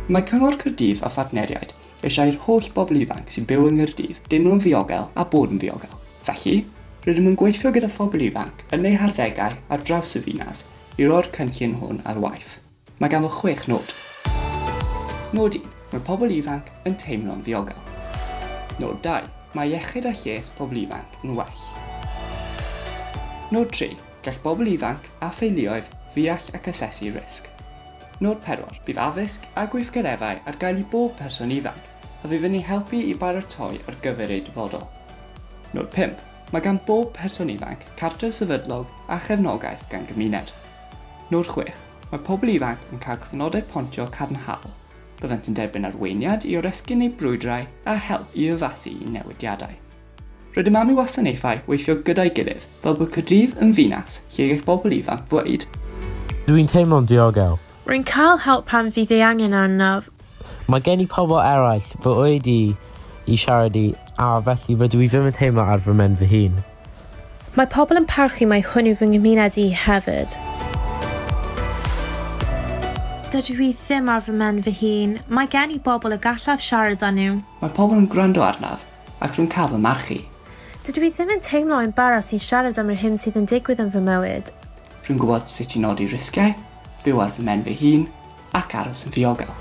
Mae Cyngor Caerdydd a phartneriaid eisiau i'r holl bobl ifanc sy'n byw yng Nghaerdydd deimlo'n ddiogel a bod yn ddiogel. Felly, rydym yn gweithio gyda phobl ifanc yn eu harddegau ar draws y ddinas i roi'r cynllun hwn ar waith. Mae ganddo 6 nod. Nod 1. Mae pobl ifanc yn teimlo'n ddiogel. Nod 2. Mae iechyd a lles pobl ifanc yn well. Nod 3. Gall bobl ifanc a theuluoedd ddeall ac asesu risg. Nod 4. Bydd addysg a gweithgareddau ar gael i bob person ifanc a fydd yn eu helpu i baratoi ar gyfer eu dyfodol. Nod 5. Mae gan bob person ifanc cartref sefydlog a chefnogaeth gan gymuned. Nod 6. Mae pobl ifanc yn cael cyfnodau pontio cadarnhaol. Byddant yn derbyn arweiniad i oresgyn eu brwydrau a help i addasu i newidiadau. Rydym am i wasanaethau weithio gyda'i gilydd fel bod Caerdydd yn ddinas lle gall bobl ifanc ddweud Dwi'n teimlo'n diogel. Rwy'n cael help pan fydd ei angen arnaf. Mae gen i pobl eraill fy oed i i siarad i, a felly rydw i ddim yn teimlo ar fy mhen fy hun. Mae pobl yn parchu mai hwn yw fy nghymuned i hefyd. Dydw i ddim ar fy mhen fy hun. Mae gen i bobl y gallaf siarad â nhw. Mae pobl yn gwrando arnaf ac rwy'n cael fy marchu. Dydw i ddim yn teimlo embaras i siarad am yr hyn sydd yn digwydd yn fy mywyd. Rwy'n gwybod sut i nodi risgiau, byw ar fy mhen fy hun ac aros yn ddiogel.